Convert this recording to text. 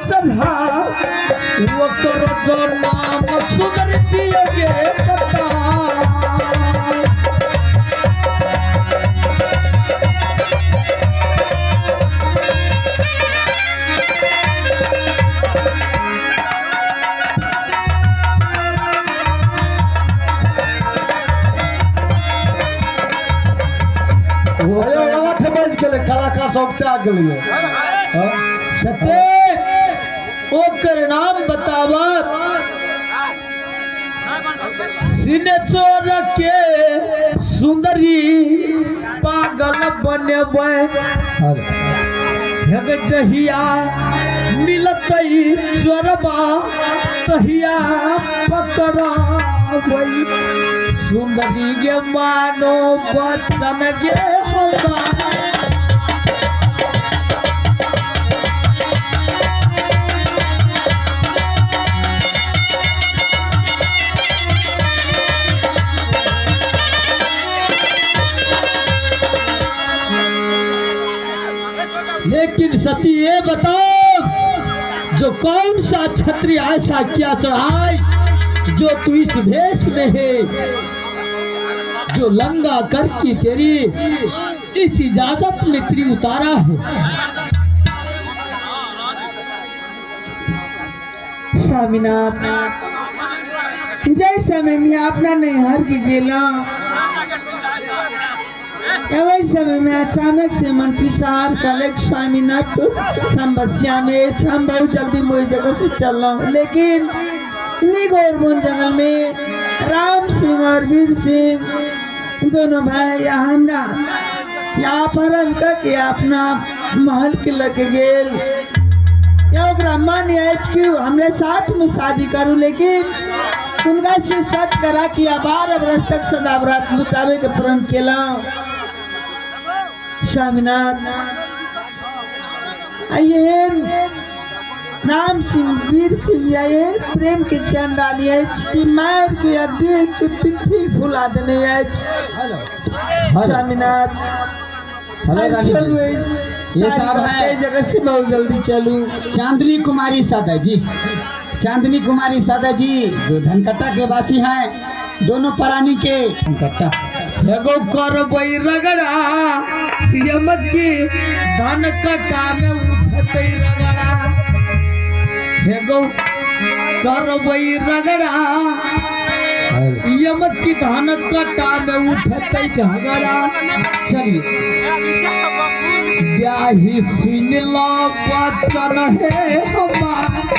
चढ़ा ओकर जो नाम सुधर दियो गे बता। अयो 8 बज गेलै, कलाकार सब त्याग गेलियै। सत्य ओकर नाम बतावा सिने चोर के सुंदरी पागल बनेबै। हेग जहिया मिलतै चोरबा तहिया पकड़ाबै। सुंदरी गे मानो बचन गे हमार। लेकिन सती ये बताओ जो कौन सा क्षत्रिय ऐसा क्या चढ़ाई जो तू इस भेष में है, जो लंगा करके तेरी इस इजाजत में तेरी उतारा है। स्वामीनाथ जय समय में अपना नैहर के गेला, वही समय में अचानक से मंत्री साहब कहले स्वामीनाथ तो समस्या में हम बहुत जल्दी मोई जगह से चल रहा हूँ, लेकिन निगोर वन जंगल में राम सिंह और वीर सिंह दोनों भाई हमरा यहाँ पर के अपना महल के लगे गेल। या ओकरा मन अछि कि हमरे साथ में शादी करूँ, लेकिन उनका से सत करा कि 12 बरस तक सदा व्रत लुटावे के प्रण केला। स्वामीनाथ एहन राम सिंह वीर सिंह एहन प्रेम के चैन डाली अछि कि मार के देख के पिट्ठी फुला देने अछि। स्वामीनाथ चलू ये साहब है जगह से बहुत जल्दी चलू। चांदनी कुमारी सादा जी, चांदनी कुमारी सादा जी जो धनकट्टा के वासी हैं, दोनों प्राणी के धनकट्टा। एगो करबै रगड़ा यमकी धनकट्टा में उठतै रगड़ा। एगो करबै रगड़ा यमकी धनकट्टा में उठतै झगड़ा। चलिए ब्याही सुन लो बचन है हमार।